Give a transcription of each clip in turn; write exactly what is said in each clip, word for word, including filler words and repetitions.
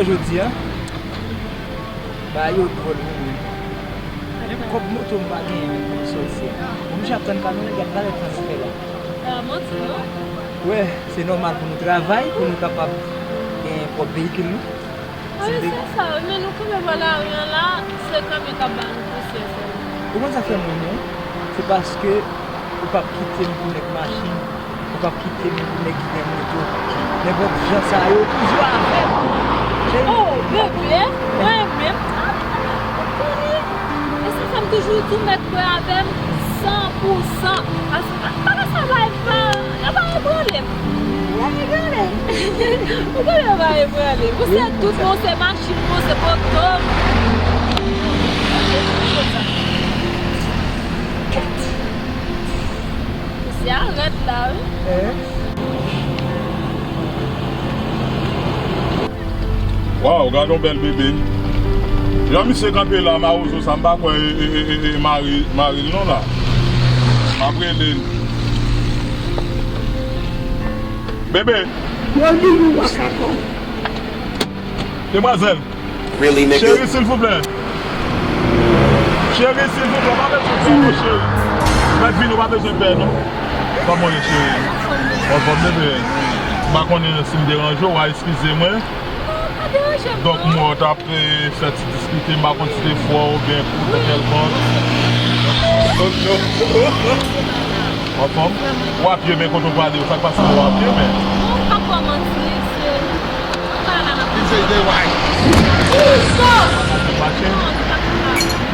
Jodi a, bagay yo dwòl wi menm. Menm kòb moto m pa genyen menm pou m sòti a. Bon, m ap tann kamyon, gad bagay sa nou fè la. Ah, manti non. Wè, se nòmal pou nou travay, pou nou kapab genyen pwòp veyikil nou. Ah wi, se sa wi, men nou kanpe bò lari an la, se kamyon k ap ba nou pousye sèlman. Ou konn sa k fè m ri non? Se paske ou p ap kite m pou nèg machin, ou p ap kite m pou nèg ki gen moto. Nenpòt jan sa yo toujou avè m. Oh, bebe, mwen menm, ah, ou konnen, e sa fè m toujou di w mèt kwè avè m san pou san. Paske bagay sa va Yo va ebranle m. Yo va ebranle m. Ou konnen yo va ebranle m. Ou se tout mwen, ou se machin mwen, ou se moto m. Kèt. Misye a rèd la, wi. Waw, gad yon bèl bebe. Jan misye kanpe la, mawozo sa, m pa kwè e, e, e, e, e mari, mari l non la. M ap rele l. Bebe. Yo di nou makakò. Demwazèl. Really, nigga? Cheri, silvouplè. Cheri, silvouplè, pa bezwen pè non, cheri. Mèt vini, ou pa bezwen pè non. Kòman w ye, cheri? Anfòm, bebe. M pa konnen si m deranje w, a eskize mwen. Donk, m wè w t ap, eh, fè ti diskite, m pa konn si te fwa oubyen kou nan kèlkonk. Anfòm? W a pye, men kote w prale yo, sa k pase w a pye, men?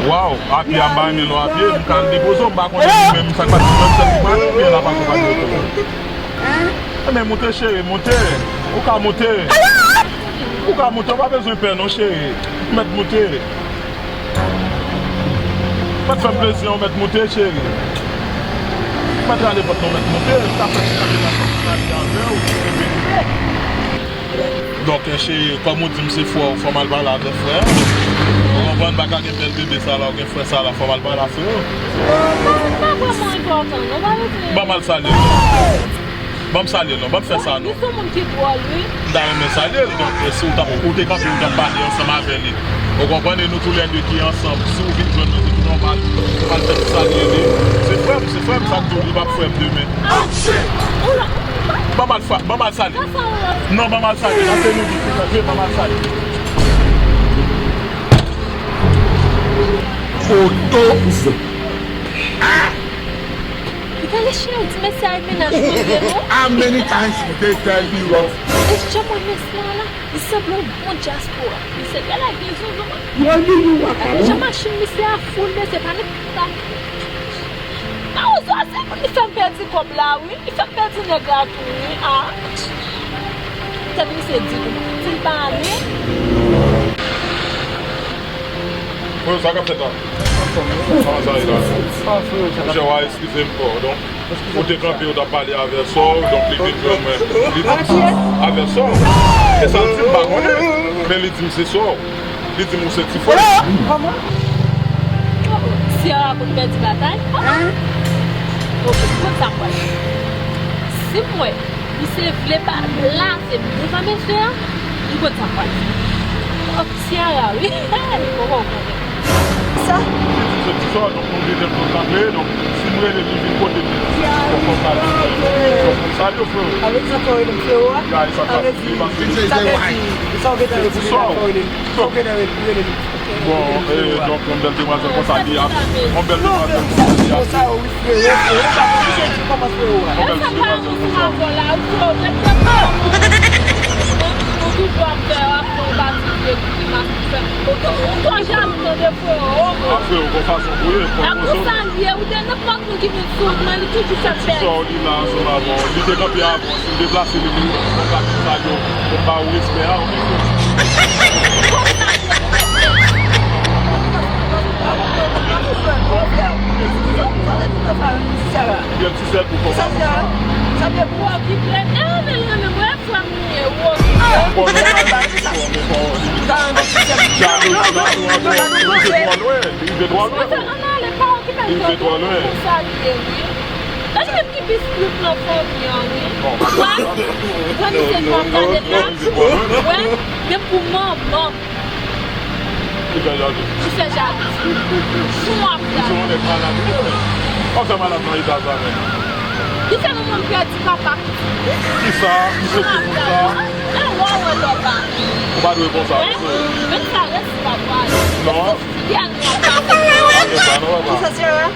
Waw, a pye a m pa renmen lè w a pye, m ka al depoze w, m pa konnen menm sa k pase, menm sèl pou prale oubyen l ap pase pa depoze. Enben, moute, cheri, moute. Ou ka moute. Ou ka moute, ou pa bezwen pè non, cheri. Ou mèt moute. Mèt fè m plezi, ou mèt moute, cheri. Mèt rale pòt la, ou mèt moute. M ta fè ti kanpe la, ti kanpe avè w. Donk, cheri, kòm ou di m se frè w, fò m al pale avè frè a. Ou konprann, pa ka gen bèl bebe sa la, ou gen frè sa la, fò m al pale a frè w. Sa pa vrèman enpòtan non, pa bezwen. Ban m al salye l. Ban m salye l non, ban m fè sa non. Li se yon moun ki dwòl, wi. M ta renmen salye l, donk, si w t ap, ou te kanpe, ou t ap pale ansanm avè li. Ou konprann, e nou toulède ki ansanm. Si w vin jwenn mwen, se tou nòmal. Ou al fè ti salye li. Se frè m, se frè m, sa k di w li p ap frè m demen. Ban m al fa-, ban m al salye. Non, ban m al salye. Pase nou di, ban m al salye. Koto. Gade cheri, ti mesye a e mennaj mwen vre non. How many times did they tell you wrong? E jan mwen mesye a la, li sanble yon bon dyaspora. Misye genlè gen zonzon mwen. Gade jan machin misye a foule, mesye pa met ta. Mawozo a se moun li fè m pèdi kòb la wi. Li fè m pèdi nèg la tou wi, a. Tèt misye di tou. Si l pa ale. Freo, sa k ap fèt la? Kòman sa ye la? Monchè, w a eskize m fò. Donk, ou te kanpe, ou t ap pale avè sè w, donk li vin jwenn mwen. Li di m avè sè w. E sa l di m pa konnen. Men li di m se sè w. Li di m ou se ti frè l. Kòman? Sè a konn pèdi batay? Oke, konn sa m pral fè. Si m wè misye vle pa plase m devan mesye a, li konn sa m pral fè. Ò, Ciara, wi. Li poko konnen. Sa? Li di m se ti sè w, donk nou vle fè m konn sa m ye, donk si m rele li vin kote m, li di m fò m pale. Donk, sa yo, freo. Avèk sa fè w rele m freo a? Guys, sa t ap fini paske li se ti sè. Sa vle di, sa w gentan rele m, sa fè w rele m. Sa w gentan rele m. Bon, eh, donk, yon bèl demwazèl konsa li ap, yon bèl demwazèl konsa li ap. Yon bèl ti demwazèl konsa. A, freo, gon fason pou ye, freo, gon fason. Moun ki vin sou mwen, li toujou fè m pèdi. Sò li la ansanm avè w. Li te kanpe avè w. Si m deplase li, li, li pa di sa yo. Mwen ba ou respè a, ou mete. Ou gen ti sèl pou fò pa konsa. Sa vle pou w ki plè. E, men, men, men, mwen, frè m li ye, ou oke. Bon, nou pa di fò, men bon, li rive twò lwen, li rive twò lwen. Li rive twò lwen. Sa l ye, wi. Se menm ki pi strict nan fanmi an, wi. Wè, zanmi se nou ap gade la. Wè, menm pou manman m. Ki fè jalouzi? Ki fè jalouzi? Sou w ap gade. Ou se yon nèg malad, wi. Ou fè malad nan eta sa menm. Ki fè nou moun pèdi papa? Kisa? Kisa ki moun sa? E wè, wè, papa. Ou pa dwe konsa. Wè, menm sa, rès pa pale. Non. Sou fyèl nou ap pase. Pa gen sa non, papa. Kisa se la?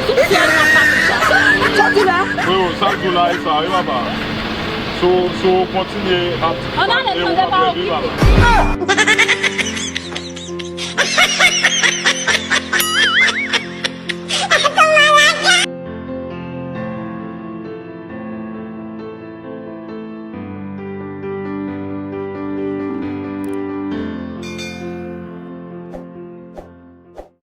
Sou fyèl nou ap pase chak. Sa di la? Wi, wi, sa di la, e sa, wi, papa. Si w, si w kontinye ap di sa, e ou k ap pèdi, papa.